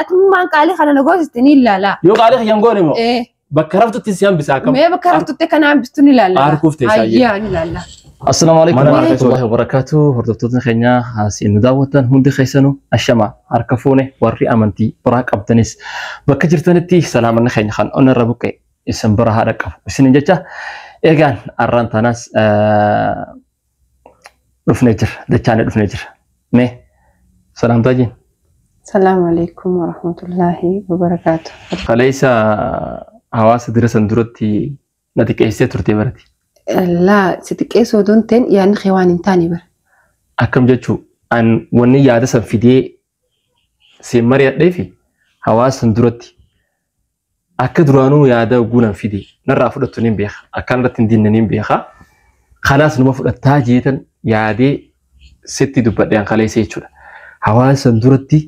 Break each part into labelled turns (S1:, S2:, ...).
S1: Atummaan qaalii kana na goosiste ni ilaala.
S2: Yoo qaalii kiyyan goone moo
S1: Ee.
S2: bakka raftutti si hambisa akkam.
S1: Mee bakka raftutti kana hambistu ni ilaalla.
S2: Harkuuf teessaa
S1: Ayyaa ni ilaalla.
S3: Assalaamu alaikum
S2: Mana
S3: warahmatullahi wabarakatuh. Hordoftoonni keenya asiin nu daawwattan hundi keessanuu ashama harka fuune warri amantii biraa qabdanis bakka jirtanitti salaamanni keenya kan onna irra buqqe isin bira haadha qabu. Isinin jecha egaan arraan tanaas dhufnee jira. Dachaanee dhufnee jira. Mee salaamtaa jiin.
S1: Salaamu alaikum warahmatullahi wabarakaatu.
S3: Kaleessa hawaasa dira san duratti na xiqqeessitee turte barati.
S1: Laa si xiqqeessoo otoo hin ta'in yaadni kee waan hin taane bara.
S3: Akkam jechuu an wanni yaada san fidee siin mari'adhee fi hawaasa san duratti akka duraanuu yaada guunan fide narraa fudhattu niin beeka. Akkaan irratti hin diinne niin beeka. Kanaas numa fudhattaa jeetan yaadee sitti dubbadhe an kaleessa jechuudha. Hawaasa san duratti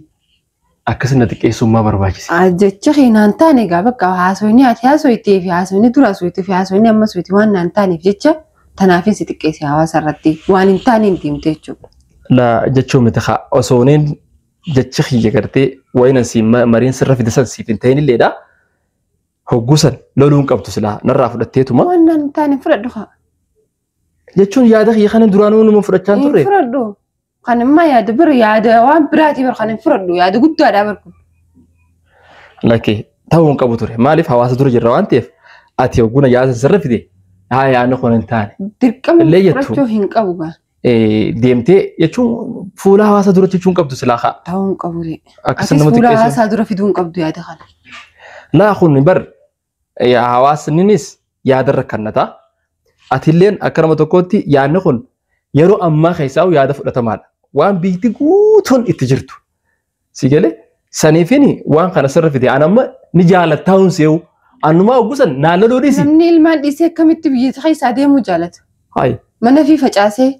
S3: akkasin na xiqqeessummaa barbaachise.
S1: Jecha kee naan taane egaa bakka haasofni ati haasoftee fi haasofni dura haasofte fi haasofni amma haasofte waan naan taaneef jecha tanaafin si xiqqeesse hawaasa irratti waan hin taane hin deemte jechuudha.
S3: La jechuun miti haa osooneen jechi kiyya gartee wayinan siin mariin sirra fide san siif hin ta'in illeedha. Hogguu san loluu hin qabdu silaa narraa fudhatteetuma.
S1: Waan naan hin taane fudhadhu haa.
S3: Jechuun yaada kiyya kana duraanuu numa fudhachaa hin
S1: Hin
S3: turre.
S1: fudhadhu. Kan immoo yaada bira yaada waan biraati bar kan hin fudhadhu yaada guddaadha bar kun.
S3: Lakkee ta'uu hin qabu ture. Maaliif hawaasa dura jirra waan ta'eef ati hogguna yaada san sirra fide haa yaadni kun hin taane.
S1: Dirqama
S3: Illee jettu.
S1: fudhachuu hin qabu gaa.
S3: Deemtee jechuun fuula hawaasa dura jechuun qabdu silaa haa.
S1: Ta'uu hin qabu ree.
S3: Akkasuma
S1: Atis
S3: nama
S1: fuula
S3: xiqqeessu.
S1: hawaasaa dura fiduu hin qabdu yaada kana.
S3: Laa kun bar hawaasninis yaadarra kannataa. Atilleen akka nama tokkootti yaadni kun yeroo ammaa keessaa yaada fudhatamaadha. Waan biyyi guutuun itti jirtu. Si galee saniifin waan kana sirra fide an amma ni jaalattaa hun se'u. Annumaa hoggusan naan loluu dhiisi.
S1: Namni ilmaan dhiisee akkamitti biyya keessaa deemuu jaalata?
S3: Hayi
S1: Mana fi facaasee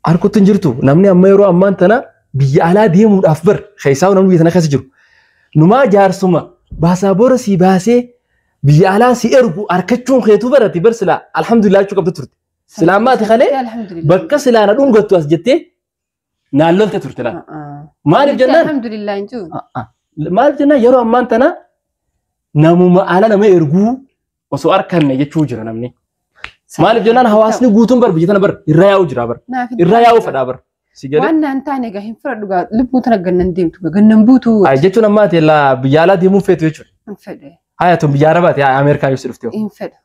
S3: harkutti hin jirtu. Namni amma yeroo ammaan tana biyya alaa deemuudhaaf bar keessaa namni biyya tana keessa jiru. Numaa jaarsuma baasaboora si baasee biyya alaa si ergu harkachuun keetuu barati bar silaa alhamdulillah jechuu qabdu turte. Silaa ammaa ati kalee
S1: Alhamdulillah.
S3: bakka silaa na dhungattu as jettee naan lolte turte laa. Maaliif jennaan?
S1: Alhamdulillah hin jiru.
S3: Maaliif jennaan yeroo ammaan tana namuma ala nama erguu osoo harkanne jechuu jira namni. Maaliif jennaan hawaasni guutuun bar biyya tana bar irra yaa'u jira bar. Irra yaa'u fedhaa bar. Si galee?
S1: Waan naan taane egaa hin fudhadhu gaa lubbuun tana gannan deemtu gaa gannan buutu.
S3: Ay jechuun ammaa ati laa biyya alaa deemuun feetu jechuudha.
S1: Hin fedhe.
S3: Haya tun biyya Arabaati haa Ameerikaa yoo si dhufte.
S1: Hin fedhu.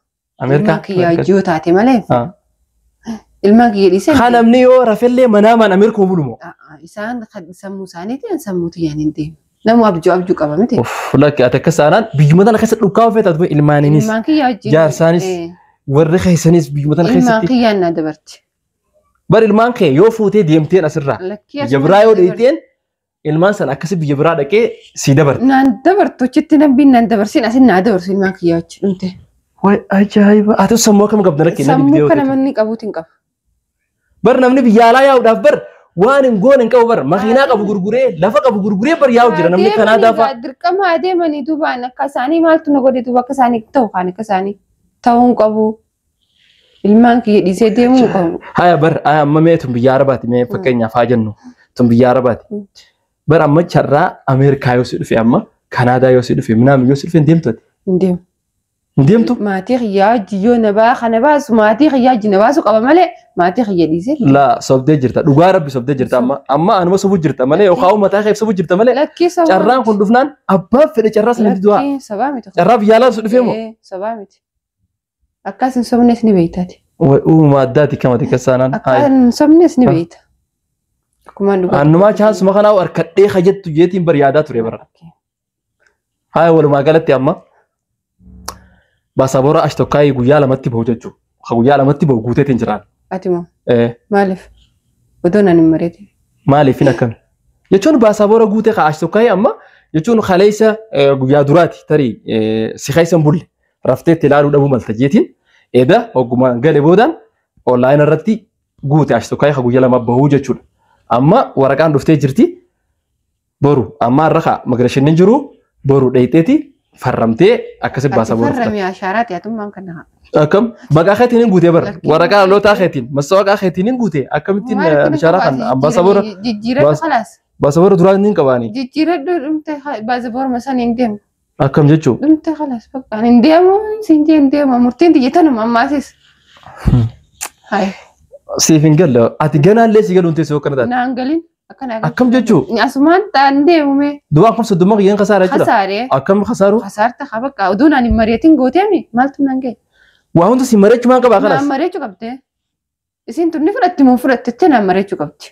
S3: Ameerikaa.
S1: Ilmaan kiyya yoo taate malee hin fedhu. Ilmaan kiyya dhiisee.
S3: Haa namni yoo rafellee manaamaan Ameerikaa bulu moo?
S1: Isaan sammuu isaaniitiin sammuu tiyyaan hin deemu. Namu abjuu abjuu qaba miti.
S3: Uff lakki ati akkas taanaan biyyuma tana keessa dhukkaa feetaa ture ilmaaniinis
S1: Ilmaan kiyya wajjin.
S3: jaarsaanis warri keessanis biyyuma tana
S1: Ilmaan
S3: keessatti.
S1: kiyyaan na dabarti.
S3: Bar ilmaan kee yoo fuutee deemteen asirraa
S1: Lakkii
S3: biyya biraa yoo dheeyteen ilmaan sana akkasi biyya biraa dhaqee sii dabarti.
S1: Naan dabartu achitti nambiin naan dabarsin asin naa dabarsu ilmaan kiyya wajjin dhumte.
S3: Way ajaa'iba! Ati sammuu akkam qabda lakkee namni
S1: Sammuu
S3: biyya
S1: kana manni qabuutiin qaba.
S3: Bar namni biyya alaa yaa'uudhaaf bar waan hin goone hin qabu bar makiinaa qabu gurguree lafa qabu gurguree bar yaa'u jira namni Kanaadaa fa'a.
S1: Dirqama adeemanii duubaan akka isaanii maaltu na godhe duuba akka isaanii ta'u kaan akka isaanii ta'uu hin qabu. Ilmaan kiyya dhiisee deemuu hin qabu.
S3: Haya bar haya amma mee tun biyya Arabaati mee fakkeenyaaf haa jennu tun biyya Arabaati. Bar amma carraa Ameerikaa yoo si dhufe amma Kanaadaa yoo si dhufe minaamin yoo si dhufe hin deemtu ati.
S1: Hin deemu.
S3: Hin deemtu?
S1: Maatii kiyyaa wajjin yoo na baa kana baasu maatii kiyyaa wajjin na baasu qaba malee maatii kiyya dhiisee.
S3: Laa sobdee jirta dhugaa rabbi sobdee jirta amma amma anuma sobuu jirta malee yookaan mataa keef sobuu jirta malee
S1: Lakkii sabaa.
S3: carraan kun dhufnaan abbaan fedhe carraa sana du'a.
S1: Lakkii sabaa miti.
S3: Carraa biyya alaa si dhufee moo?
S1: Sabaa miti. Akkas hin sobnes ni beektaati.
S3: Way uumama addaati kamati kasaanaan.
S1: Akka hin sobnes ni beekta. Akkumaan dhugaa.
S3: Annumaa chaansuma kanaa harkadhee hajattu jeetiin bar yaadaa ture bara. Haya walumaa galatti amma baasaboora ashtokkaayii guyyaa lamatti bahu jechuudha. Ka guyyaa lamatti bahu guuteetiin jiraan.
S1: Ati moo maaliif? Odoo naan hin mareetin.
S3: Maaliif hin akkami? Jechuun baasaboora guutee ka ashtokkaayii amma jechuun kaleessa guyyaa duraati tarii si keessa hin bulle rafteetti ilaaluu dhabuu malta jeetiin eda hogguma gale boodaan onlaayinii irratti guute ashtokkaayii ka guyyaa lama bahuu jechuudha. Amma waraqaan dhuftee jirti boru amma har'a ka migireeshiniin jiru boru dheeyxeeti farramtee akkasi baasaboora fudhatte.
S1: Farramee ashaaraati atummaan kana.
S3: Akkam maqaa keetiin hin guutee bara waraqaa dhalootaa keetiin mastaawaqaa keetiin hin guutee akkamittiin ashaaraa kan baasaboora
S1: Jijjiirama
S3: baas-
S1: khalaas.
S3: Baasaboora duraa hin qabaani.
S1: Jijjiiradhu dhumte baasabooruma san hin deemu.
S3: Akkam jechuu?
S1: Dhumte khalas bakka hin deemu siin jee hin deemu murtiin tiyya tanuma ammaasis. Hai.
S3: Siif hin galle ati ganaallee si galuun teessoo akkana taate.
S1: Naan galin akkana.
S3: Akkam jechuu?
S1: Asumaan ta'an deemu mee.
S3: Duwwaan kun soddoma kiyyaan kasaara jechuudha.
S1: Kasaaree.
S3: Akkam kasaaru?
S1: Kasaarta haa bakka oduun ani mari'atiin gooteemi maaltu naan ga'e?
S3: Waa hunda si mari'achuu maan qabaa
S1: Naan
S3: kanas?
S1: mari'achuu qabdee. Isiin tun ni fudhatti moo fudhatte naan mari'achuu qabdi.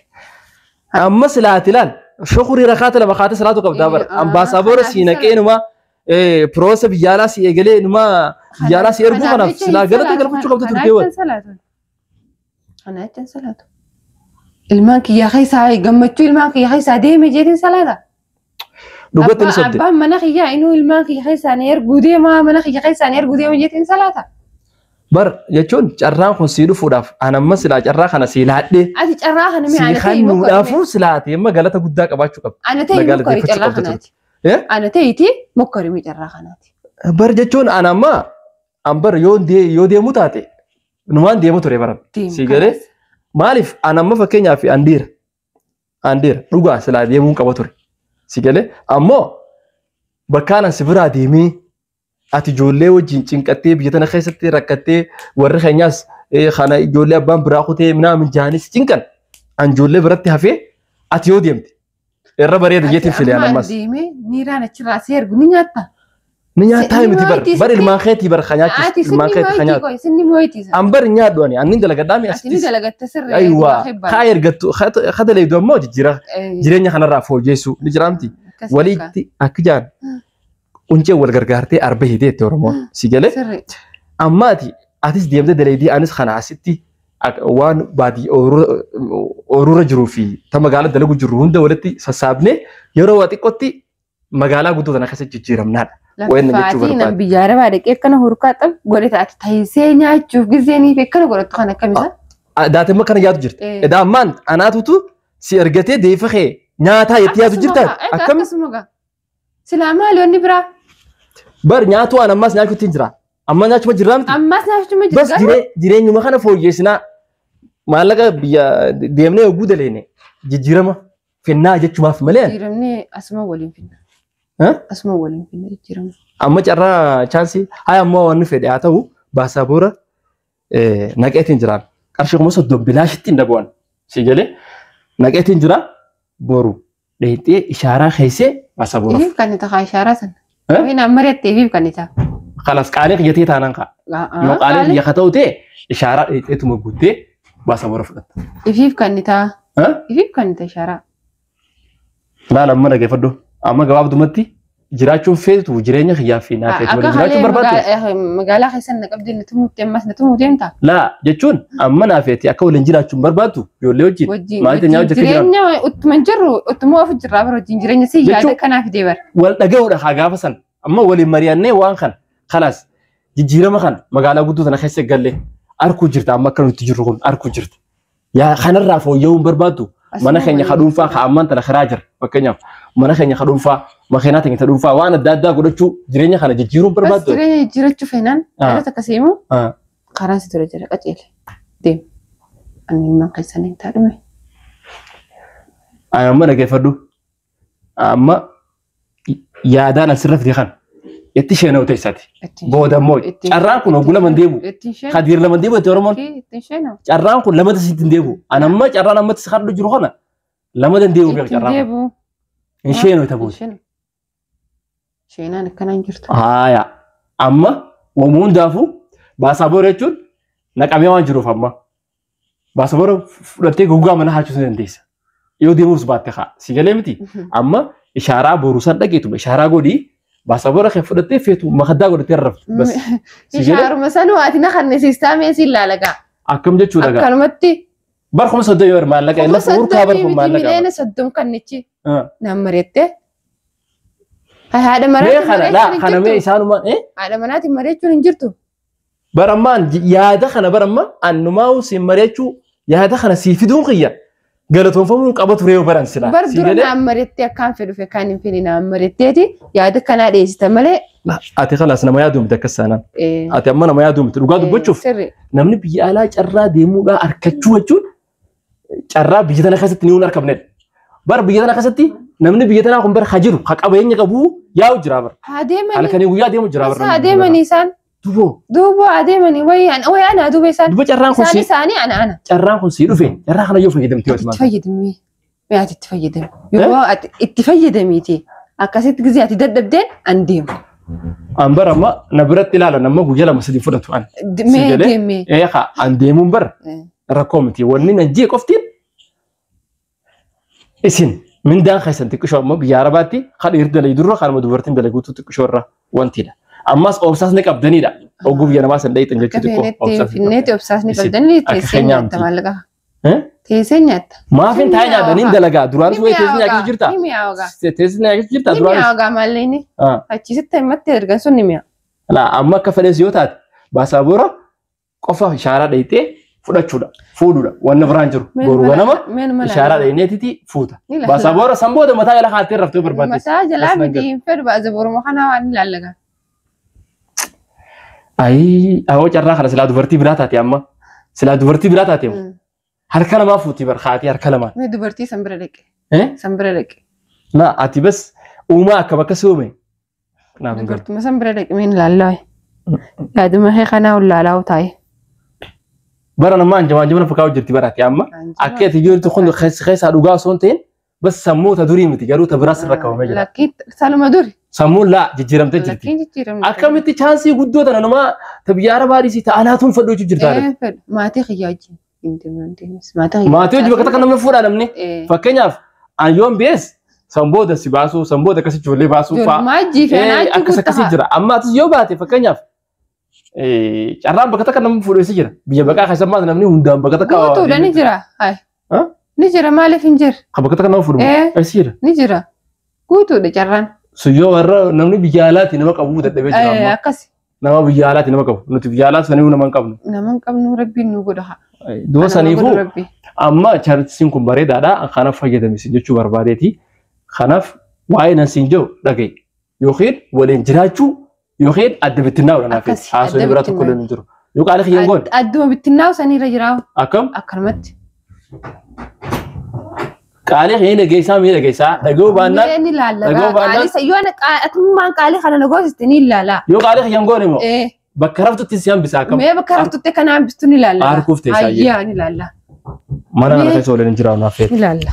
S3: Amma silaati ilaal shukurii rakaata lama kaata silaatu qabdaa bara. Ambaasaboora si naqee numa piroosa biyyaalaa si eegalee numa biyyaalaa si erguu kanaaf silaa galata galfachuu qabdu turtee wal.
S1: Kana jechaan salaatu. Ilmaan kiyyaa keessaa gammachuu ilmaan kiyyaa keessaa deeme jeetiin salaata.
S3: Dhugatti ni sobde.
S1: Abbaan mana kiyyaa inuu ilmaan kiyya keessaa ni erguu deema mana kiyya keessaa ni erguu deema jeetiin salaata.
S3: Bar jechuun carraan kun sii dhufuudhaaf an amma silaa carraa kana sii laadhee
S1: Ati carraa kana mee
S3: sii
S1: ana ta'e
S3: kennuudhaafuu silaati amma galata guddaa qabaachuu qabda.
S1: Ana ta'e mokkori carraa kanaati. Ana ta'eeti mokkori mee carraa kanaati.
S3: Bar jechuun an amma an bar yoo deemu taate numaan deemu ture bara. Si galee maaliif an amma fakkeenyaaf an dhiira dhugaa silaa deemuun qaba ture. Si galee ammoo bakkaan an si biraa deemee ati ijoollee wajjin cinqattee biyya tana keessatti rakkattee warri keenyaas kana ijoollee abbaan biraa kutee minaamin jaanis cinqan an ijoollee biratti hafee ati yoo deemte irra bareeda jeetiin filee an ammas.
S1: Deemee niiraan achirraa si ergu ni nyaatta.
S3: Ni nyaataa miti bar bar ilmaan keetii bar kan nyaachis ilmaan keetii kan nyaatu.
S1: Sinni mooyitiisa.
S3: An bar nyaadhu ani annin dalagadhaa mi
S1: asitti. Ati ni dalagatta sirree.
S3: Aywa kaa ergattu ka daleedu ammoo jijjiira jireenya kanarraa fooyyessuu ni jiraamti. Walitti akka jaan uncee wal gargaartee arba hidee itti Oromoon si galee. Ammaati atis deemtee daleedii anis kana asitti waan baadii ooruura jiruu fi ta magaalaa dalagu jirru hunda walitti sassaabnee yeroo waa xiqqootti magaalaa guddoo tana keessa jijjiiramnaadha.
S1: Lafaatii nan biyya arabaa dhaqee akkana hurkaa xab godhe taate tahisee nyaachuuf gizeenii fi akkana godhattu kan akkamisa.
S3: Daatemma kana yaadu jirti. Edaa ammaan anaatutu si ergatee deefa kee nyaataa jettee yaadu jirta.
S1: Akkam? Silaa maali wanni biraa?
S3: Bar nyaatu waan ammaas nyaachuutti hin jira. Amma nyaachuma jirraa miti.
S1: Ammaas nyaachuma jira.
S3: Bas jireenyuma kana fooyyessinaa maallaqa biyya deemnee oguu daleene jijjiirama finnaa jechumaaf malee.
S1: Jijjiiramnee asuma waliin finna. Asuma waliin finna jijjiirama.
S3: Amma carraa chaansii haa ammoo waan nu fedhe haa ta'u baasaboora naqeetiin jiraan. Qarshii 30,000 bilaashitti hin dhabu'an. Si galee naqeetiin jira boru dheexee ishaaraa keessee baasaboora.
S1: Ifiif kan ta'a ishaaraa sana. Inni amma reettee ifiif kan ta'a.
S3: Kalas qaalee kiyyatee taanaan ka'a. Yoo qaalee kiyya haa ta'u ta'e ishaaraa dheexeetuma guuttee baasaboora fudhatta.
S1: Ifiif kan ta'a. Ifiif kan ta'a ishaaraa.
S3: Laala amma dhageeffadhu. Amma gabaabdumatti jiraachuun feetu jireenya kiyyaa fi naa feetu waliin jiraachuun barbaadde.
S1: Magaalaa keessan na qabdee na tumuutti ammas na tumuu deemta.
S3: Laa jechuun amma naa feeti akka waliin jiraachuun barbaaddu ijoollee wajjin maatii nyaa hojjechuu jiran.
S1: Jireenya uttuma jirru uttuma of jirraa bara wajjin jireenya si yaada kanaaf fidee bara.
S3: Wal dhaga'uudha haa gaafa san amma waliin mari'annee waan kana kalaas jijjiirama kana magaalaa guddoo tana keessa galle arkuu jirta amma akka nuti jirru kun arkuu jirta. Yaa kanarraa fooyya'uun barbaaddu. Mana keenya kadhuunfaa ka ammaan tana karaa jira fakkeenyaaf mana keenya kadhuunfaa makiinaa teenya kadhuunfaa waan adda addaa godhachuu jireenya kana jijjiiruun barbaaddu.
S1: Jireenya jijjiirachuu feenaan dhaloota akkasii immoo karaan si dura jira qajeele deem ani ilmaan keessan hin taadhume.
S3: Amma dhageeffadhu amma yaadaan asirra fide kana itti isheen ta'e booda immoo carraan kun hogguu lama hin deebi'u. Kadiir lama hin deebi'u itti Oromoon. Carraan kun lamata sitti hin deebi'u. Ani amma carraan ammatti si kadhu jiru kana lamata hin deebi'u beeku carraan kun. Hin sheenoo ta'e booda.
S1: Sheenaan akkanaan jirtu.
S3: Haaya amma waamuu hundaafuu baasaboora jechuun naqamee waan jiruuf amma baasaboora fudhattee goggogaa mana haachuu dandeessa. Yoo deemuus baatte haa si galee miti amma ishaaraa boruu san dhageetuma ishaaraa godhii baasaboora kee fudhattee feetu makaddaa godhattee raftu.
S1: Ishaaruma sanuu ati na kannisiistaa mee siin laalagaa.
S3: Akkam jechuudha gaa.
S1: Akkanumatti.
S3: Bar 30,000 yoo maallaqa inni urkaa bar kun maallaqa.
S1: Miliyoona 30 kannichi. Naan mari'attee. Haadha manaatiin mari'achuun
S3: kana mee isaanuma.
S1: Haadha manaatiin mari'achuun hin jirtu.
S3: Bar ammaan yaada kana bar amma annumaa'u siin mari'achuu yaada kana sii fiduun kiyya. Galatoonfamuun qaba ture yoo baran silaa.
S1: Bar dura naan mari'attee akkaan fedhu fi akkaan hin fedhe naan mari'atteeti yaada kanaa dhiyeessita malee.
S3: Ati kalaas nama yaaduu miti akkas taanaan. Ati amma nama yaaduu miti dhugaa dubbachuuf namni biyya alaa carraa deemuudhaa arkachuu jechuun carraa biyya tana keessatti ni hin argamnedha. Bar biyya tana keessatti namni biyya tanaa kun bar ha jiru ha qabeenya qabu yaa'u jira bar.
S1: Haa deemanii.
S3: Halkanii guyyaa deemu jira bar.
S1: Haa deemanii isaan.
S3: Duboo.
S1: Duuba adeemanii wayi ana duuba isaan.
S3: Duba carraan kun
S1: Isaan isaanii ana ana.
S3: Carraan kun sii dhufe carraa kana yoo fayyadamte yoo
S1: Itti fayyadamee. Mee ati itti fayyadami. Yoo ati itti fayyadamiiti akkasitti gisee ati dadhabdeen an deemu.
S3: An bara amma na biratti ilaalan amma guyyaa 2 3 fudhatu an.
S1: Mee deemee.
S3: Eeqa an deemuun bara rakkoo miti wanni nan jee qoftiin isin mindaan keessan xiqqishoo amma biyya Arabaatti kan dhiirri dalagdu dura kanuma dubartiin dalaguutu xiqqishoo irra wantidha. Ammas obsaas ni qabdanidha. Oguu biyya namaa san dhayitan jechuu xiqqoo.
S1: Finneeti obsaas ni qabdanii teessee nyaatta maallaqa. Teessee nyaatta.
S3: Maaf hin taa'e nyaataniin dalagaa duraanis wayii teessee nyaachuu jirta.
S1: Ni mi'aawagaa.
S3: Teessee nyaachuu jirta duraanis.
S1: Ni mi'aawagaa maalleeni. Achisitti himmatti ergan sun ni mi'a.
S3: Laa amma akka fedhes yoo taate baasaboora qofa ishaaraa dhayitee fudhachuudha. Fuudhuudha. Wanna biraan jiru. Boru ganama ishaaraa dhayineetiti fuuta. Baasaboora san booda mataa jala kaattee raftee barbaadde.
S1: Mataa jalaa miti hin fedhu baasabooruma kanaa waan ilaallaga.
S3: Ayii awoo carraa kana silaa dubartii biraa taate amma. Silaa dubartii biraa taate harka lamaa fuutii bar kaatii harka lamaan.
S1: Mee dubartii san bira dhaqe. San bira dhaqe.
S3: Na ati bas uumaa akkam akka si uume.
S1: Dubartuma san bira dhaqe mee ilaallaa. Yaaduma kee kanaa ulaalaa taa'e.
S3: Bara namaa anjamaa anjama lafa kaa'u jirti baraati amma. Akka ati jirtu kun keessaa dhugaa osoo hin ta'in bas sammuu ta durii miti garuu ta biraas irra qabamee jira.
S1: Lakkii saluma duri.
S3: Sammuun laa jijjiiramtee jirti. Akkamitti chaansii guddoo tana namaa ta biyya Arabaa dhiisii ta alaatuun fadhu jechuu jirta.
S1: Maatii xiyyaa wajjin.
S3: Maatii hojii bakka takka namni fuudhaa namni. Fakkeenyaaf an yoon bees san booda si baasuu san booda akkasii ijoollee baasuu fa'aa. Akkas akkasii jira. Amma atis yoo baate fakkeenyaaf carraan bakka takka namni fuudhee si jira. Biyya baqaa keessa ammaas namni hundaan bakka takka.
S1: Guutuudha ni jira. Ni jira maaliif hin jirre?
S3: Bakka takka nama fuudhu. Si jira.
S1: Ni jira. Guutuudha carraan.
S3: Suyyoo warra namni biyya alaatti nama qabu dadhabee jira amma.
S1: Akkasi.
S3: Nama biyya alaatti nama qabu. Nuti biyya alaatti saniifuu nama hin qabnu.
S1: Nama hin qabnu rabbiin nu godha.
S3: Duba saniifuu amma chaartiin kun bareedaadha. Kanaaf fayyadamisi jechuu barbaadeeti. Kanaaf waa'ee nan siin jiru dhaga'i. Yookiin waliin jiraachuu yookiin adda bittinnaa'uudha naaf. Haasofni biraa tokko illee hin jiru. Yoo qaalii kiyyan goone.
S1: Adduma bittinnaa'u saniirra jiraa.
S3: Akkam?
S1: Akkanumatti.
S3: Qaalii kiyyan dhageessaa mee dhageessaa dhaga'uu baannaan.
S1: Ni ilaalla. Qaalii yoo atummaan qaalii kana na goosiste ni ilaalla.
S3: Yoo qaalii kiyyan goone immoo. Bakka raftutti si hambisa akkam?
S1: Mee bakka raftutti kana hambistu ni ilaalla.
S3: Harkuuf teessaa
S1: Ayyaa ni ilaalla.
S3: Mana kana keessa waliin hin jiraannu affeera.
S1: Ni ilaalla.